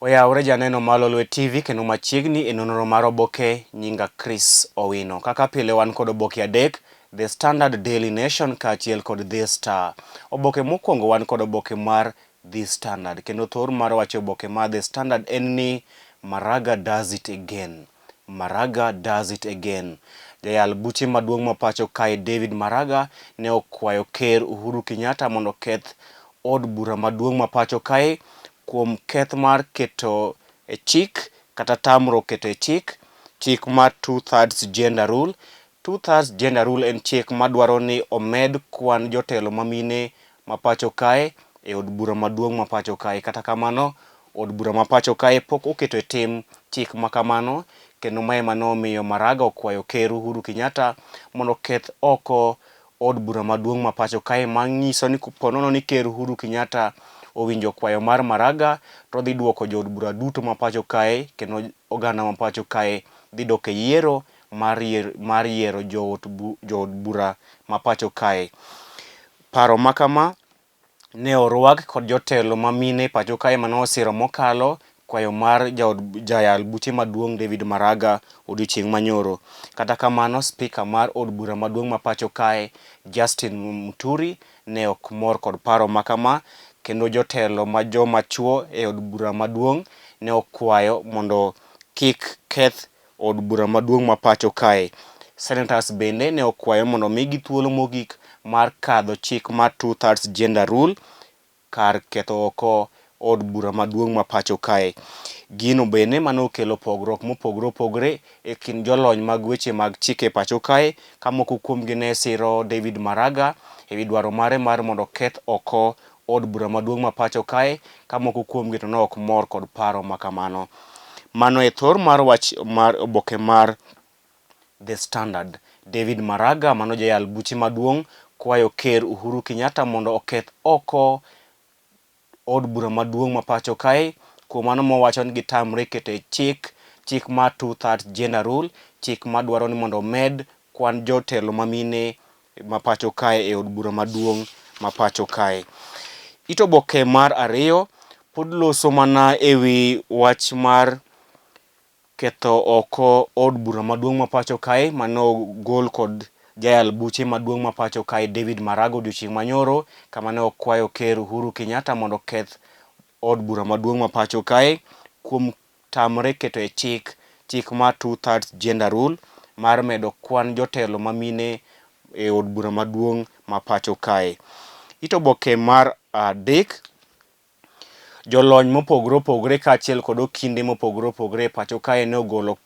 Oyawre janeno mar Lolwe TV kendo machiegni e nonro mar oboke nyinga Chris Owino. Kaka pile wan kod oboke adek, The Standard, Daily Nation kaachiel kod The Star. Oboke mokwongo wan kod oboke mar The Standard kendo thor mar wacho oboke mar The Standard en ni Maraga does it again. Maraga does it again. Jayal buche maduong' ma pacho kae David Maraga ne okwayo Ker Uhuru Kenyatta mondo oketh od bura maduong' ma pacho kae kuom keth mar keto e chik kata tamruok keto e chik chik mar two thirds gender rule. Two thirds gender rule en chik madwaro ni omed kwan jotelo ma mine ma pacho kae e od bura maduong' ma pacho kae. Kata kamano, od bura ma pacho kae pok oketo e tim chik ma kamano kendo mae ema nomiyo Maraga okwayo Ker Uhuru Kenyatta mondo oketh oko od bura maduong' ma pacho kae manyiso ni ponono ni Ker Uhuru Kenyatta owinjo kwayo mar Maraga to odhi duoko jood bura duto ma pacho kae kendo oganda ma pacho kae dhi dok e yiero mar mar yiero jood bura ma pacho kae. Paro ma kama ne orwak kod jotelo ma mine pacho kae mane osiro mokalo kwayo mar jaod jayal buche maduong' David Maraga odiochieng' manyoro. Kata kamano, spika mar od bura maduong' ma pacho kae Justin Muturi ne ok mor kod paro ma kama kendo jotelo ma joma chuo e od bura maduong' ne okwayo mondo kik keth od bura maduong' ma pacho kae. Senators bende ne okwayo mondo omigi thuolo mogik mar kadho chik mar two thirds gender rule kar ketho oko od bura maduong' ma pacho kae. Gino bende mane okelo pogruok mopogore opogore e kind jolony mag weche mag chike e pacho kae ka moko kuomgi ne siro David Maraga ewi dwaro mare mar mondo oketh oko od bura maduong' ma pacho kae ka moko kuomgi to ne ok mor kod paro ma kamano. Mano e thor mar wach mar oboke mar The Standard. David Maraga mano jayal buche maduong' kwayo Ker Uhuru Kenyatta mondo oketh oko od bura maduong' ma pacho kae kuom mano mowacho ni gitamre keto e chik chik mar two thirds gender rule, chik madwaro ni mondo omed kwan jotelo ma mine ma pacho kae e od bura maduong' ma pacho kae. It oboke mar ariyo pod loso mana e wi wach mar ketho oko od bura maduong' ma pacho kae mane ogol kod jayal buche maduong' ma pacho kae David Maraga odiochieng' manyoro kama ne okwayo Ker Uhuru Kenyatta mondo oketh od bura maduong' ma pacho kae kuom tamre keto e chik chik mar two thirds gender rule mar medo kwan jotelo ma mine e od bura maduong' ma pacho kae. It oboke mar adek, jolony mopogore opogore kaachiel kod okinde mopogore opogore e pacho kae ne ogolo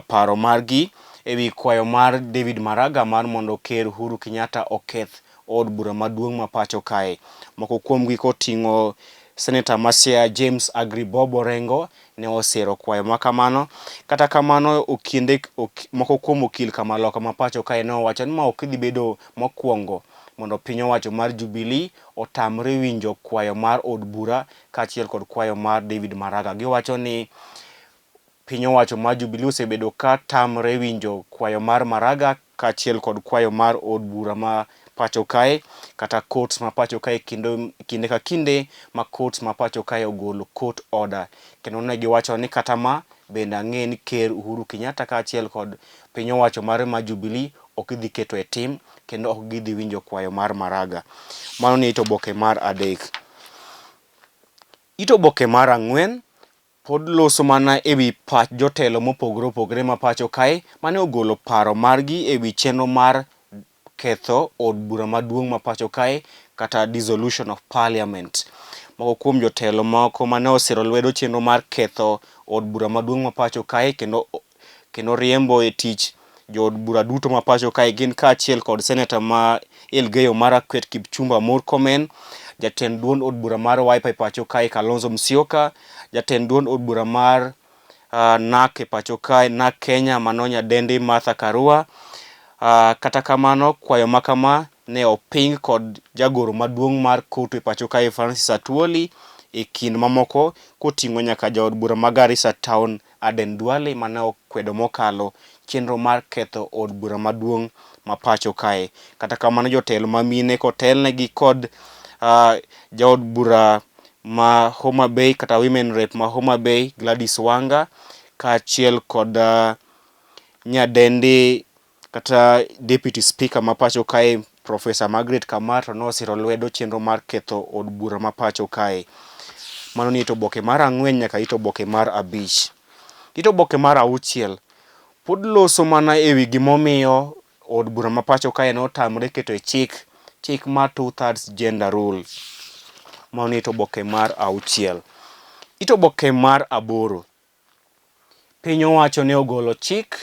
paro margi e wi kwayo mar David Maraga mar mondo Ker Uhuru Kenyatta oketh od bura maduong' ma pacho kae. Moko kuomgi koting'o Seneta ma Siaya James Agri Bob Orengo ne osiro kwayo ma kamano. Kata kamano okinde ok, moko kuom okil kamaloka ma pacho kae ne owacho ni ma ok dhi bedo mokwongo mondo piny owacho mar Jubilee otamre winjo kwayo mar od bura kaachiel kod kwayo mar David Maraga. Giwacho ni Piny owacho mar Jubilee osebedo ka tamre winjo kwayo mar Maraga kaachiel kod kwayo mar od bura ma pacho kae kata courts ma pacho kae kendo kinde ka kinde ma courts ma pacho kae ogolo court order kendo ne giwacho ni kata ma bende ang'e ni Ker Uhuru Kenyatta kaachiel kod piny owacho mare mar Jubilee ok gidhi keto e tim kendo ok gidhi winjo kwayo mar Maraga. Mano ni it oboke mar adek. It oboke mar ang'wen pod loso mana e wi pach jotelo mopogore opogore ma pacho kae mane ogolo paro margi e wi chenro mar ketho od bura maduong' ma pacho kae kata dissolution of parliament. Moko kuom jotelo moko mane osiro lwedo chenro mar ketho od bura maduong' ma pacho kae kendo kendo riembo e tich jood bura duto ma pacho kae gin kaachiel kod seneta ma Elgeyo Marakwet Kipchumba Murkomen, jatend duond od bura mar Wiper e pacho kae Kalonzo Musyoka, jatend duond od bura mar NARC e pacho kae NARC Kenya mano nyadendi Martha Karua. Kata kamano kwayo ma kama ne oping kod jagoro maduong' mar COTU e pacho kae Francis Atwoli e kind mamoko koting'o nyaka jaod bura ma Garissa Town Aden Duale mane okwedo mokalo chenro mar ketho od bura maduong' ma pacho kae. Kata kamano jotelo ma mine kotelnegi kod jaod bura ma Homa Bay kata Women Rep ma Homa Bay Gladys Wanga kaachiel kod nyadendi kata Deputy Speaker ma pacho kae Professor Margaret Kamar to nosiro lwedo chenro mar ketho od bura ma pacho kae. Mano ni it oboke mar ang'wen nyaka it oboke mar abich. It oboke mar auchiel pod loso mana ewi gimomiyo od bura ma pacho kae notamre keto e chik chik mar two thirds gender rule. Mano ni it oboke mar auchiel. It oboke mar aboro Piny owacho ne ogolo chik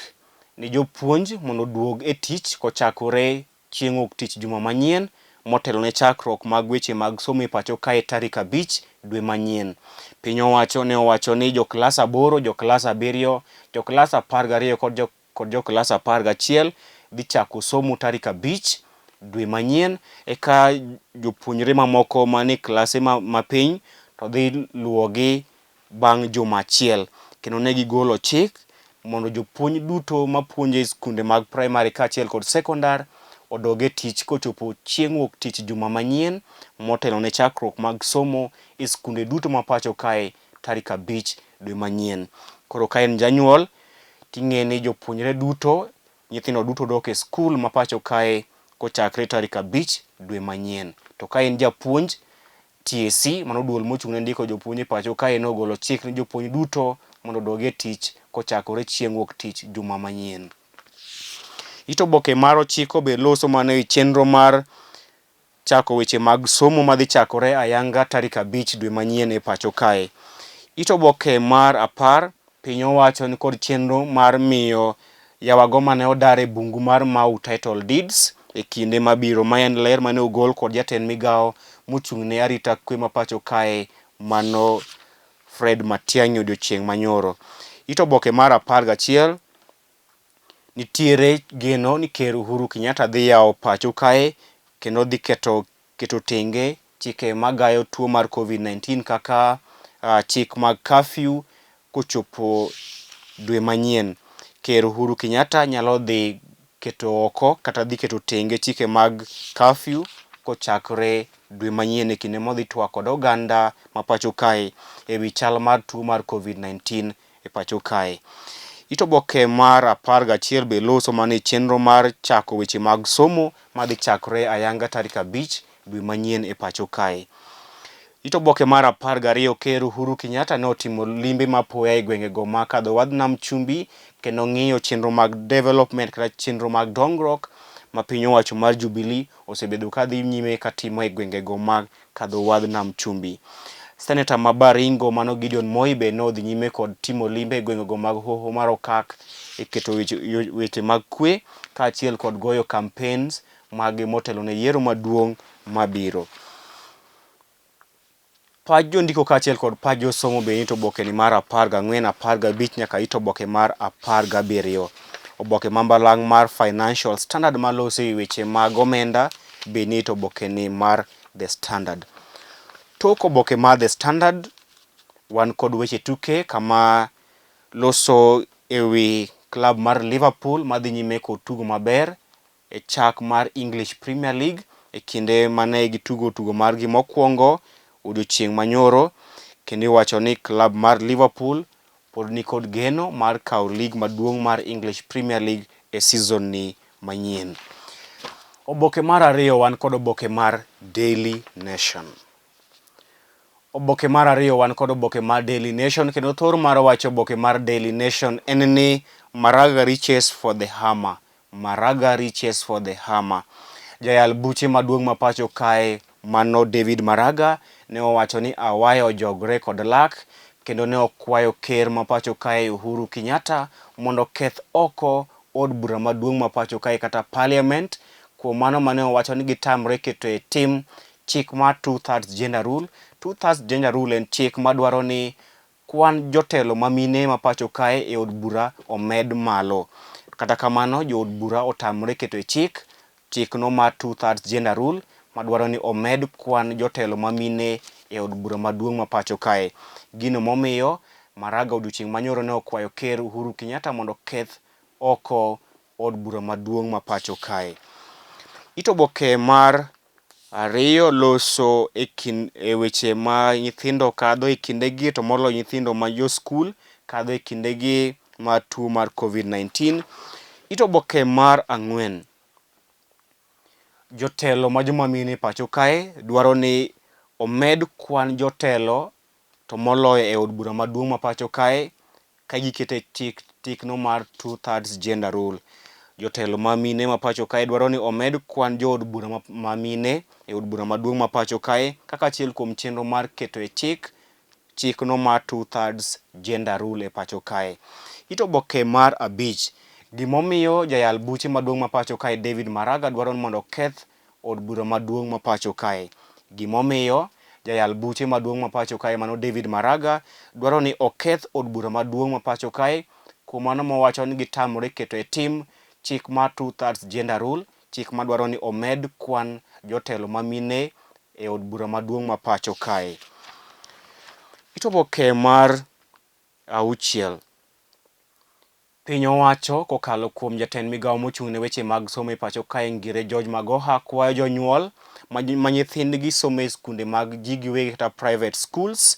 ne jopuonj mondo oduog e tich kochakore chieng' wuok tich juma manyien motelo ne chakruok mag weche mag somo e pacho kae tarik abich dwe manyien. Piny owacho ne owacho ni jo klas aboro, jo klas abiriyo, jo klas 12 kod jo kod jo klas 11 dhi chako somo tarik abich dwe manyien eka jopuonjre mamoko manie klase mapiny to dhi luwogi bang' juma achiel kendo ne gigolo chik mondo jopuonj duto mapuonjo e skunde mag primary kaachiel kod sekondar odog e tich kochopo chieng' wuok tich juma manyien motelo ne chakruok mag somo e skunde duto ma pacho kae tarik abich dwe manyien. Koro ka in janyuol ting'e ni jopuonjre duto nyithindo duto dok e skul ma pacho kae kochakre tarik abich dwe manyien. To ka in japuonj TSC, mano duol mochung' ne ndiko jopuonj e pacho kae nogolo chik ne jopuonj duto mondo odog e tich kochakore chieng' wuok tich juma manyien. It oboke mar ochiko be loso mana e chenro mar chako weche mag somo madhi chakore ayanga tarik abich dwe manyien e pacho kae. It oboke mar apar Piny owacho nikod chenro mar miyo yawago mane odar e bungu mar Mau title deeds e kinde mabiro. Ma en ler mane ogol kod jatend migawo mochung' ne arita kwe ma pacho kae mano Fred Matiang'i odiochieng' manyoro. It oboke mar 11 nitiere geno ni Ker Uhuru Kenyatta dhi yawo pacho kae kendo dhi keto keto tenge chike magayo tuo mar Covid-19 kaka chik mag curfew kochopo dwe manyien. Ker Uhuru Kenyatta nyalo dhi keto oko kata dhi keto tenge chike mag curfew kochakre dwe manyien e kinde modhi twak kod oganda ma pacho kae e wi chal mar tuo mar Covid-19 e pacho kae. It oboke mar 11 be loso mana e chenro mar chako weche mag somo madhi chakre ayanga tarik abich dwe manyien e pacho kae. It oboke mar 12 Ker Uhuru Kenyatta ne otimo limbe mapoya e gwenge go ma kadho wadh nam chumbi kendo ng'iyo chenro mag development kata chenro mag dongruok ma piny owacho mar Jubilee osebedo ka dhi nyime katimo e gwenge go mag kadho wadh nam chumbi. Seneta ma Baringo mano Gideon Moi be nodhi nyime kod timo limbe e gwengego mag hoho mar Okak e keto weche mag kwe kaachiel kod goyo campaigns mage motelo ne yiero maduong' mabiro. Pach jondiko kaachiel kod pach josomo be nito oboke ni mar 14, 15 nyaka it oboke mar 17. Oboke ma mbalang' mar Financial Standard maloso e weche mag omenda be nito oboke ni mar The Standard. Tok oboke mar The Standard, wan kod weche tuke kama loso e wi klab mar Liverpool madhi nyime kod tugo maber e chak mar English Premier League e kinde mane gitugo tugo margi mokwongo odiochieng' manyoro kendo iwacho ni klab mar Liverpool pod nikod geno mar kawo lig maduong' mar English Premier League e season ni manyien. Oboke mar ariyo wan kod oboke mar Daily Nation. Oboke mar ariyo wan kod oboke mar Daily Nation kendo thor mar wacho oboke mar Daily Nation en ni Maraga reaches for the hammer. Maraga reaches for the hammer. Jayal buche maduong' ma pacho kae mano David Maraga ne owacho ni awaye ojogre kod lak kendo ne okwayo ker ma pacho kae Uhuru Kenyatta mondo oketh oko od bura maduong' ma pacho kae kata parliament kuom mano mane owacho ni gitamre keto e tim chik mar two thirds gender rule. Two thirds gender rule en chik madwaro ni kwan jotelo ma mine ma pacho kae e od bura omed malo. Kata kamano jood bura otamre keto e chik chikno mar two thirds gender rule madwaro ni omed kwan jotelo ma mine e od bura maduong' ma pacho kae. Gino momiyo Maraga odiochieng' manyoro ne okwayo Ker Uhuru Kenyatta mondo oketh oko od bura maduong' ma pacho kae. It oboke mar Ariyo, loso e kind e weche ma nyithindo kadho e kindegi to moloyo nyithindo ma jo skul kadho e kindegi mar tuo mar Covid-19. It oboke mar ang'wen. Jotelo ma joma mine e pacho kae dwaro ni omed kwan jotelo to moloyo e od bura maduong' ma pacho kae ka giketo e chik chikno mar two thirds gender rule. Jotelo ma mine ma pacho kae dwaro ni omed kwan jood bura ma mine e od bura maduong' ma pacho kae kaka achiel kuom chenro mar keto e chik chikno mar two thirds gender rule e pacho kae. It oboke mar abich, gimomiyo jayal buche maduong' ma pacho kae David Maraga dwaro ni mondo oketh od bura maduong' ma pacho kae. Gimomiyo jayal buche maduong' ma pacho kae mano David Maraga dwaro ni oketh od bura maduong' ma pacho kae kuom mano mowacho ni gitamore keto e tim chik mar two thirds gender rule, chik madwaro ni omed kwan jotelo ma mine e od bura maduong' ma pacho kae. It oboke mar auchiel. Piny owacho kokalo kuom jatend migawo mochung' ne weche mag somo e pacho kae Ngire George Magoha kwayo jonyuol ma nyithindgi somo e skunde mag ji giwegi kata private schools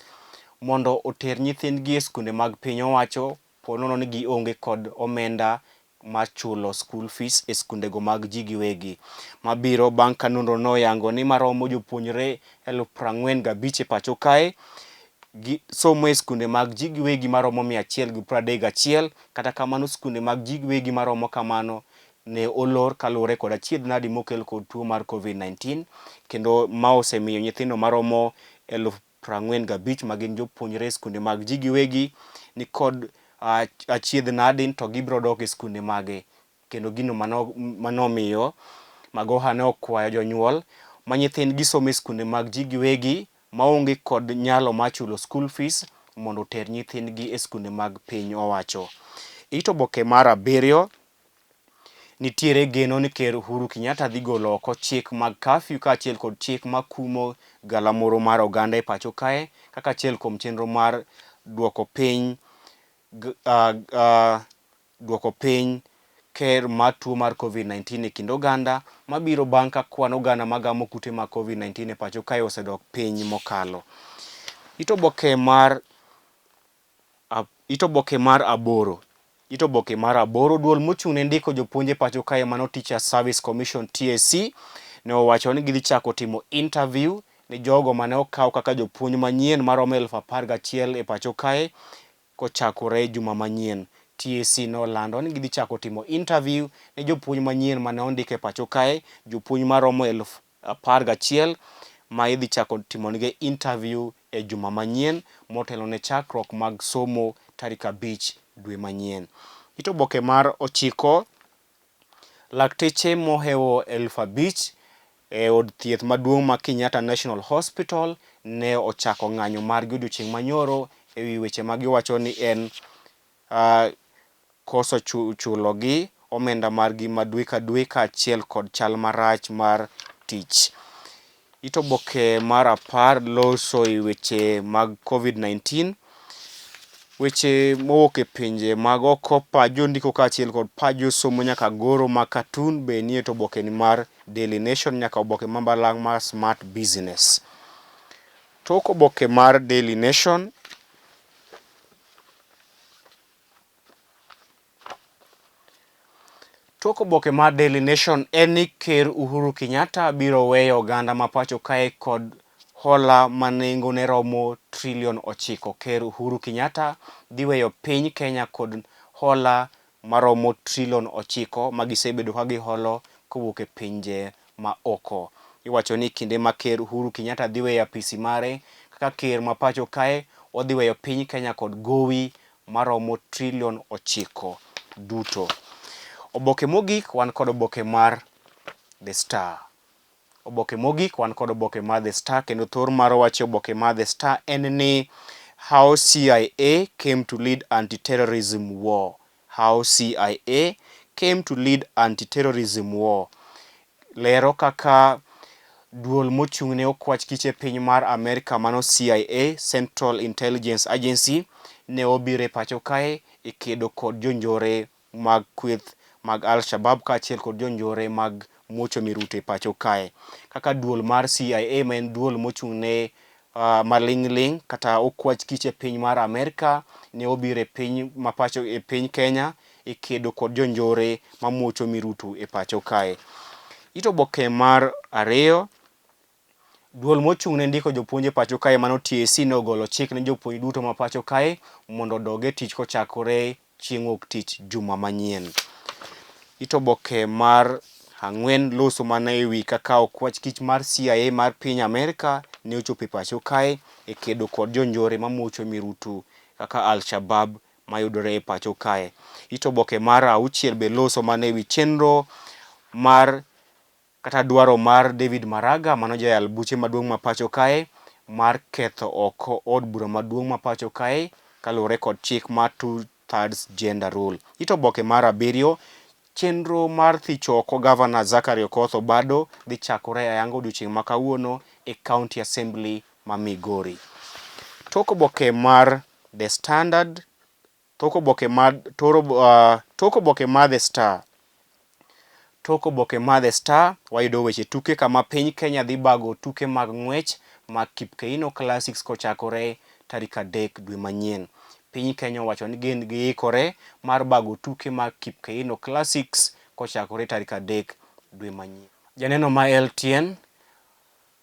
mondo oter nyithindgi e skunde mag piny owacho po nono ni gionge kod omenda mar chulo school fees e skundego mag ji giwegi. Mabiro bang' ka nonro noyango ni maromo jopuonjre 45,000 e pacho kae gi somo e skunde mag ji giwegi maromo 131 kata kamano skunde mag ji giwegi maromo kamano ne olor kaluwore kod achiedh nadi mokel kod tuo mar Covid-19 kendo ma osemiyo nyithindo maromo 45,000 ma gin jopuonjre e skunde mag ji giwegi nikod achiedh nadi to gibiro dok e skunde mage kendo gino manomiyo Magoha ne okwayo jonyuol ma nyithindgi somo e skunde mag ji giwegi maonge kod nyalo mar chulo school fees mondo oter nyithindgi e skunde mag piny owacho. It oboke mar abiriyo nitiere geno ni Ker Uhuru Kenyatta dhi golo oko chik mag kafyu kaachiel kod chik makumo galamoro mar oganda e pacho kae kaka achiel kuom chenro mar duoko piny duoko piny ker mar tuo mar Covid-19 e kind oganda mabiro bang' ka kwan oganda magamo kute mag Covid-19 e pacho kae osedok piny mokalo. It oboke mar It oboke mar aboro. It oboke mar aboro, duol mochung' ne ndiko jopuonj e pacho kae mano Teachers Service Commission TSC ne owacho ni gidhi chako timo interview ne jogo mane okaw kaka jopuonj manyien maromo 11,000 e pacho kae kochakore juma manyien. TSC nolando ni gidhi chako timo interview ne jopuonj manyien mane ondik e pacho kae, jopuonj maromo 11,000 ma idhi chako timonegi interview e juma manyien motelo ne chakruok mag somo tarik 5 dwe manyien. It oboke mar ochiko, lakteche mohewo 5,000 e od thieth maduong' ma Kenyatta National Hospital ne ochako ng'anyo margi odiochieng' manyoro e wi weche ma giwacho ni en koso chulogi omenda margi ma dwe ka dwe kaachiel kod chal marach mar tich. It oboke mar apar loso e weche mag Covid-19. Weche mowuok e pinje mag oko, pach jondiko kaachiel kod pach josomo nyaka goro mag katun be nie to oboke ni mar Daily Nation nyaka oboke ma balang' mar Smart Business. Tok oboke mar Daily Nation Tok oboke mar Daily Nation en ni Ker Uhuru Kenyatta biro weyo oganda ma pacho kae kod hola ma nengone romo trilion 9. Ker Uhuru Kenyatta dhi weyo piny Kenya kod hola maromo trilion 9 ma gisebedo ka giholo kowuok e pinje ma oko. Iwacho ni kinde ma Ker Uhuru Kenyatta dhi weyo apisi mare kaka ker ma pacho kae, odhi weyo piny Kenya kod gowi maromo trilion 9 duto. Oboke mogik wan kod oboke mar The Star. Oboke mogik wan kod oboke mar The Star kendo thor mar wach e oboke mar The Star en ni How CIA came to lead anti-terrorism war. How CIA came to lead anti-terrorism war. Lero kaka duol mochung' ne okwach kich e piny mar Amerka mano CIA, Central Intelligence Agency, ne obiro e pacho kae e kedo kod jonjore mag kweth mag Al-Shabab kaachiel kod jonjore mag muocho miruti e pacho kae. Kaka duol mar CIA ma en duol mochung' ne maling'ling' kata okwach kich e piny mar Amerka ne obiro e piny ma pacho e piny Kenya e kedo kod jonjore mamuocho mirutu e pacho kae. It oboke mar ariyo Duol mochung' ne ndiko jopuonj e pacho kae mano TSC ne ogolo chik ne jopuonj duto ma pacho kae mondo odog e tich kochakore chieng' wuok tich juma manyien. It oboke mar ang'wen loso mana e wi kaka okwach kich mar CIA mar piny Amerka ne ochopo e pacho kae e kedo kod jonjore mamuocho mirutu kaka Al-Shabab mayudore e pacho kae. It oboke mar auchiel be loso mana e wi chenro mar kata dwaro mar David Maraga mano jayal buche maduong' ma pacho kae mar ketho oko od bura maduong' ma pacho kae kaluwore kod chik mar 2/3 gender rule. It oboke mar abiriyo chenro mar thicho oko gavana Zachary Okoth Obado dhi chakore ayanga odiochieng' ma kawuono e County Assembly ma Migori. Tok oboke mar The Standard Tok oboke mar toro, tok oboke mar The Star. Tok oboke mar The Star wayudo weche tuke kama piny Kenya dhi bago tuke mag ng'wech mag Kipkeino Classics kochakore tarik 3 dwe manyien. Piny Kenya owacho ni gin giikore mar bago tuke mag Kipkeino Classics kochakore tarik 3 dwe manyien. Janeno ma LTN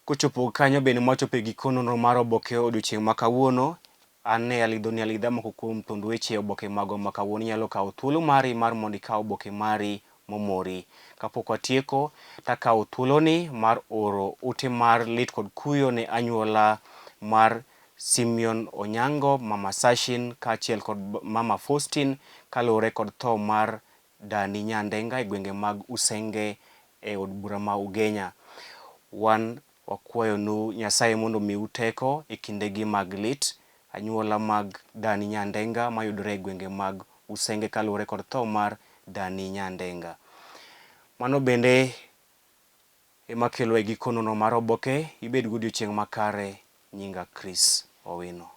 Kochopo kanyo bende mwachopo e giko nonro mar oboke odiochieng' ma kawuono. An ne alidhoni alidha moko kuom thond weche e oboke magwa ma kawuono. Inyalo kawo thuolo mari mar mondo ikaw oboke mari momori. Kapok watieko, takawo thuoloni mar oro ote mar lit kod kuyo ne anyuola mar Simeon Onyango, Mama Sashin kaachiel kod Mama Faustine kaluwore kod tho mar Dani Nyandenga e gwenge mag Usenge e od bura ma Ugenya. Wan wakwayonu Nyasaye mondo omiu teko e kindegi mag lit. Anyuola mag Dani Nyandenga mayudore e gwenge mag Usenge kaluwore kod tho mar Dani Nyandenga. Mano bende ema kelo e giko nonro mar oboke. Ibed godiochieng' makare. Nyinga Chris Owino.